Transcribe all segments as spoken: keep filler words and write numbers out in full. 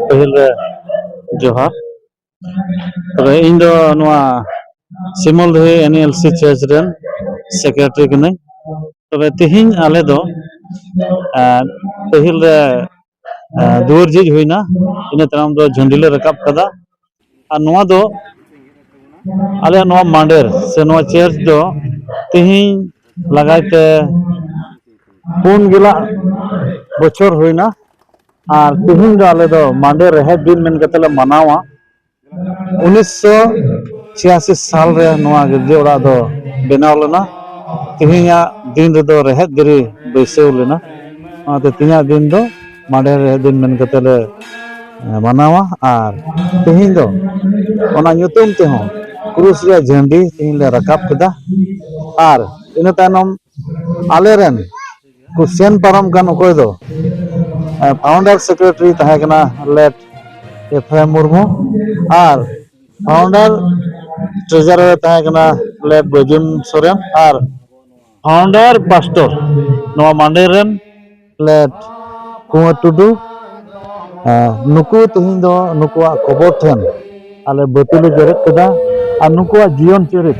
ᱯᱟᱹᱦᱤᱞ ᱨᱮ ᱡᱚᱦᱟᱨ᱾ ᱛᱚᱵᱮ ᱤᱧ ᱫᱚ ᱱᱚᱣᱟ ᱥᱤᱢᱚᱞ ᱫᱷᱤᱨᱤ ᱮᱱ ᱮᱞ ᱥᱤ ᱪᱟᱨᱪ ᱨᱮᱱ ᱥᱮᱠᱨᱮᱴᱟᱨᱤ ᱠᱟᱹᱱᱟᱹᱧ᱾ ᱛᱚᱵᱮ ᱛᱮᱦᱮᱧ ᱟᱞᱮ ᱫᱚ, ᱮᱸ, ᱯᱟᱹᱦᱤᱞ ᱨᱮ, ᱮᱸ, ᱫᱩᱣᱟᱹᱨ ᱡᱷᱤᱡ ᱦᱩᱭᱱᱟ, ᱤᱱᱟᱹ ᱛᱟᱭᱱᱚᱢ ᱫᱚ ᱡᱷᱟᱹᱱᱰᱤ ᱞᱮ ᱨᱟᱠᱟᱵ ᱠᱟᱫᱟ᱾ ᱟᱨ ᱱᱚᱣᱟ ᱫᱚ ᱟᱞᱮᱭᱟᱜ ᱱᱚᱣᱟ ᱢᱟᱸᱰᱮᱨ ᱥᱮ ᱱᱚᱣᱟ ᱪᱟᱨᱪ ᱫᱚ ᱛᱮᱦᱮᱧ ᱞᱟᱜᱟᱭ ᱛᱮ ᱯᱩᱱ ᱜᱮᱞᱟᱜ ᱵᱚᱪᱷᱚᱨ ᱦᱩᱭᱱᱟ᱾ ᱟᱨ ᱛᱮᱦᱮᱧ ᱫᱚ ᱟᱞᱮ ᱫᱚ ᱢᱟᱸᱰᱮᱨ ᱨᱮᱦᱮᱫ ᱫᱤᱱ ᱢᱮᱱ ᱠᱟᱛᱮ ᱞᱮ ᱢᱟᱱᱟᱣᱟ᱾ ᱩᱱᱤᱥᱥᱚ ᱪᱷᱤᱭᱟᱥᱤ ᱥᱟᱞ ᱨᱮ ᱱᱚᱣᱟ ᱜᱤᱨᱡᱟᱹ ᱚᱲᱟᱜ ᱫᱚ ᱵᱮᱱᱟᱣ ᱞᱮᱱᱟ᱾ ᱛᱮᱦᱮᱧᱟᱜ ᱫᱤᱱ ᱨᱮᱫᱚ ᱨᱮᱦᱮᱫ ᱫᱷᱤᱨᱤ ᱵᱟᱹᱭᱥᱟᱹᱣ ᱞᱮᱱᱟ᱾ ᱚᱱᱟᱛᱮ ᱛᱮᱦᱮᱧᱟᱜ ᱫᱤᱱ ᱫᱚ ᱢᱟᱸᱰᱮᱨ ᱨᱮᱦᱮᱫ ᱫᱤᱱ ᱢᱮᱱ ᱠᱟᱛᱮ ᱞᱮ, ᱮ, ᱢᱟᱱᱟᱣᱟ᱾ ᱟᱨ ᱛᱮᱦᱮᱧ ᱫᱚ ᱚᱱᱟ ᱧᱩᱛᱩᱢ ᱛᱮᱦᱚᱸ ᱠᱨᱩᱥ ᱨᱮᱭᱟᱜ ᱡᱷᱟᱹᱱᱰᱤ ᱛᱮᱦᱮᱧ ᱞᱮ ᱨᱟᱠᱟᱵ ᱠᱮᱫᱟ᱾ ᱟᱨ ᱤᱱᱟᱹ ᱛᱟᱭᱱᱚᱢ ᱟᱞᱮᱨᱮᱱ ᱠᱚ ᱥᱮᱱ ᱯᱟᱨᱚᱢ ᱠᱟᱱ ᱚᱠᱚᱭ ᱫᱚ, ᱮ, ᱯᱷᱟᱣᱩᱱᱰᱟᱨ ᱥᱮᱠᱨᱮᱴᱟᱨᱤ ᱛᱟᱦᱮᱸ ᱠᱟᱱᱟ ᱞᱮᱴ ᱮᱯᱷᱨᱟᱭᱤᱢ ᱢᱩᱨᱢᱩ, ᱟᱨ ᱯᱷᱟᱣᱩᱱᱰᱟᱨ ᱴᱨᱮᱡᱟᱨᱟᱨ ᱛᱟᱦᱮᱸ ᱠᱟᱱᱟ ᱞᱮᱴ ᱵᱟᱹᱡᱩᱱ ᱥᱚᱨᱮᱱ, ᱟᱨ ᱯᱷᱟᱣᱩᱱᱰᱟᱨ ᱯᱟᱥᱴᱚᱨ ᱱᱚᱣᱟ ᱢᱟᱸᱰᱮᱨ ᱨᱮᱱ ᱞᱮᱴ ᱠᱩᱸᱣᱟᱨ ᱴᱩᱰᱩ᱾ ᱮ, ᱱᱩᱠᱩ ᱛᱮᱦᱮᱧ ᱫᱚ ᱱᱩᱠᱩᱣᱟᱜ ᱠᱚᱵᱚᱨ ᱴᱷᱮᱱ ᱟᱞᱮ ᱵᱟᱹᱛᱤ ᱞᱮ ᱡᱮᱨᱮᱫ ᱠᱮᱫᱟ ᱟᱨ ᱱᱩᱠᱩᱣᱟᱜ ᱡᱤᱭᱚᱱ ᱪᱚᱨᱤᱛ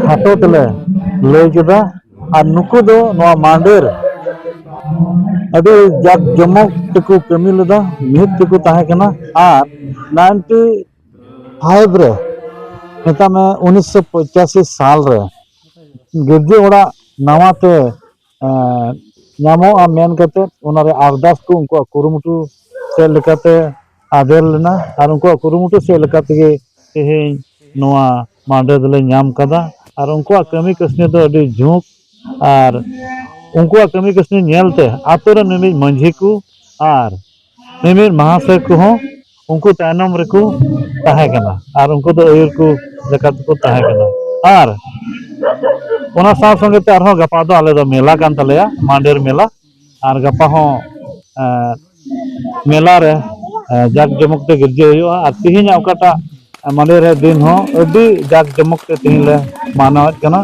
ᱠᱷᱟᱴᱚ ᱛᱮᱞᱮ ᱞᱟᱹᱭ ᱠᱮᱫᱟ᱾ ᱟᱨ ᱱᱩᱠᱩ ᱫᱚ ᱱᱚᱣᱟ ᱢᱟᱸᱰᱮᱨ ᱟᱹᱰᱤ ᱡᱟᱠ ᱡᱚᱢᱚᱠ ᱛᱮᱠᱚ ᱠᱟᱹᱢᱤ ᱞᱮᱫᱟ, ᱢᱤᱫ ᱛᱮᱠᱚ ᱛᱟᱦᱮᱸ ᱠᱟᱱᱟ᱾ ᱟᱨ ᱱᱟᱭᱤᱱᱴᱤ ᱯᱷᱟᱭᱤᱵᱷ ᱨᱮ, ᱢᱮᱛᱟᱜ ᱢᱮ, ᱩᱱᱤᱥᱥᱚ ᱯᱚᱸᱪᱟᱥᱤ ᱥᱟᱞ ᱨᱮ ᱜᱤᱨᱡᱟᱹ ᱚᱲᱟᱜ ᱱᱟᱣᱟ ᱛᱮ, ᱮᱸ, ᱧᱟᱢᱚᱜᱼᱟ ᱢᱮᱱ ᱠᱟᱛᱮ ᱚᱱᱟᱨᱮ ᱟᱨᱫᱟᱥ ᱠᱚ ᱩᱱᱠᱩᱣᱟᱜ ᱠᱩᱨᱩᱢᱩᱴᱩ ᱥᱮᱫ ᱞᱮᱠᱟᱛᱮ ᱟᱫᱮᱨ ᱞᱮᱱᱟ᱾ ᱟᱨ ᱩᱱᱠᱩᱣᱟᱜ ᱠᱩᱨᱩᱢᱩᱴᱩ ᱥᱮᱫ ᱞᱮᱠᱟ ᱛᱮᱜᱮ ᱛᱮᱦᱮᱧ ᱱᱚᱣᱟ ᱢᱟᱸᱰᱮ ᱫᱚᱞᱮ ᱧᱟᱢ ᱠᱟᱫᱟ᱾ ᱟᱨ ᱩᱱᱠᱩᱣᱟᱜ ᱠᱟᱹᱢᱤ ᱠᱟᱹᱥᱱᱤ ᱫᱚ ᱟᱹᱰᱤ ᱡᱷᱩᱸᱠ, ᱟᱨ ᱩᱱᱠᱩᱣᱟᱜ ᱠᱟᱹᱢᱤ ᱠᱟᱹᱥᱱᱤ ᱧᱮᱞᱛᱮ ᱟᱛᱳ ᱨᱮᱱ ᱢᱤᱢᱤᱫ ᱢᱟᱹᱡᱷᱤ ᱠᱚ ᱟᱨ ᱢᱤᱢᱤᱫ ᱢᱟᱦᱟᱥᱚᱭ ᱠᱚᱦᱚᱸ ᱩᱱᱠᱩ ᱛᱟᱭᱱᱚᱢ ᱨᱮᱠᱚ ᱛᱟᱦᱮᱸ ᱠᱟᱱᱟ ᱟᱨ ᱩᱱᱠᱩ ᱫᱚ ᱟᱹᱭᱩᱨ ᱠᱚ ᱞᱮᱠᱟ ᱛᱮᱠᱚ ᱛᱟᱦᱮᱸ ᱠᱟᱱᱟ᱾ ᱟᱨ ᱚᱱᱟ ᱥᱟᱶ ᱥᱚᱸᱜᱮ ᱛᱮ ᱟᱨᱦᱚᱸ ᱜᱟᱯᱟ ᱫᱚ ᱟᱞᱮ ᱫᱚ ᱢᱮᱞᱟ ᱠᱟᱱ ᱛᱟᱞᱮᱭᱟ, ᱢᱟᱸᱰᱮᱨ ᱢᱮᱞᱟ᱾ ᱟᱨ ᱜᱟᱯᱟ ᱦᱚᱸ, ᱮᱸ, ᱢᱮᱞᱟ ᱨᱮ, ᱮᱸ, ᱡᱟᱠ ᱡᱚᱢᱚᱠ ᱛᱮ ᱜᱤᱨᱡᱟᱹ ᱦᱩᱭᱩᱜᱼᱟ᱾ ᱟᱨ ᱛᱮᱦᱮᱧᱟᱜ ᱚᱠᱟᱴᱟᱜ ᱢᱟᱸᱰᱮᱨ ᱨᱮ ᱫᱤᱱ ᱦᱚᱸ ᱟᱹᱰᱤ ᱡᱟᱠ ᱡᱚᱢᱚᱠ ᱛᱮ ᱛᱮᱦᱮᱧ ᱞᱮ ᱢᱟᱱᱟᱣᱮᱫ ᱠᱟᱱᱟ᱾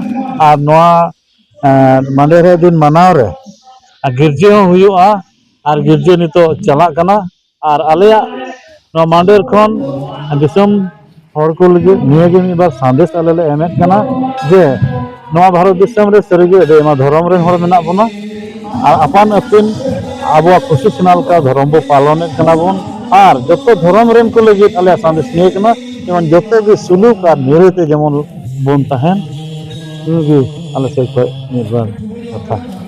ᱟᱨ ᱱᱚᱣᱟ, ᱮᱸ, ᱢᱟᱸᱰᱮᱨ ᱨᱮ ᱫᱤᱱ ᱢᱟᱱᱟᱣ ᱨᱮ ᱟᱨ ᱜᱤᱨᱡᱟᱹ ᱦᱚᱸ ᱦᱩᱭᱩᱜᱼᱟ᱾ ᱟᱨ ᱜᱤᱨᱡᱟᱹ ᱱᱤᱛᱚᱜ ᱪᱟᱞᱟᱜ ᱠᱟᱱᱟ᱾ ᱟᱨ ᱟᱞᱮᱭᱟᱜ ᱱᱚᱣᱟ ᱢᱟᱱᱰᱮᱨ ᱠᱷᱚᱱ ᱫᱤᱥᱚᱢ ᱦᱚᱲ ᱠᱚ ᱞᱟᱹᱜᱤᱫ ᱱᱤᱭᱟᱹ ᱜᱮ ᱢᱤᱫ ᱵᱟᱨ ᱥᱟᱸᱫᱮᱥ ᱟᱞᱮ ᱞᱮ ᱮᱢᱮᱫ ᱠᱟᱱᱟ ᱡᱮ ᱱᱚᱣᱟ ᱵᱷᱟᱨᱚᱛ ᱫᱤᱥᱚᱢ ᱨᱮ ᱥᱟᱹᱨᱤᱜᱮ ᱟᱹᱰᱤ ᱟᱭᱢᱟ ᱫᱷᱚᱨᱚᱢ ᱨᱮᱱ ᱦᱚᱲ ᱢᱮᱱᱟᱜ ᱵᱚᱱᱟ᱾ ᱟᱨ ᱟᱯᱟᱱ ᱟᱹᱯᱤᱱ ᱟᱵᱚᱣᱟᱜ ᱠᱩᱥᱤ ᱥᱟᱱᱟ ᱞᱮᱠᱟ ᱫᱷᱚᱨᱚᱢ ᱵᱚ ᱯᱟᱞᱚᱱᱮᱫ ᱠᱟᱱᱟ ᱵᱚᱱ᱾ ᱟᱨ ᱡᱚᱛᱚ ᱫᱷᱚᱨᱚᱢ ᱨᱮᱱ ᱠᱚ ᱞᱟᱹᱜᱤᱫ ᱟᱞᱮᱭᱟᱜ ᱥᱟᱸᱫᱮᱥ ᱱᱤᱭᱟᱹ ᱠᱟᱱᱟ, ᱡᱮᱢᱚᱱ ᱡᱚᱛᱚ ᱜᱮ ᱥᱩᱞᱩᱠ ᱟᱨ ᱱᱤᱨᱟᱹᱭ ᱛᱮ ᱡᱮᱢᱚᱱ ᱵᱚᱱ ᱛᱟᱦᱮᱱ᱾ ᱱᱤᱭᱟᱹ ᱜᱮ ᱟᱞᱮ ᱥᱮᱫ ᱠᱷᱚᱱ ᱢᱤᱫ ᱵᱟᱨ ᱠᱟᱛᱷᱟ᱾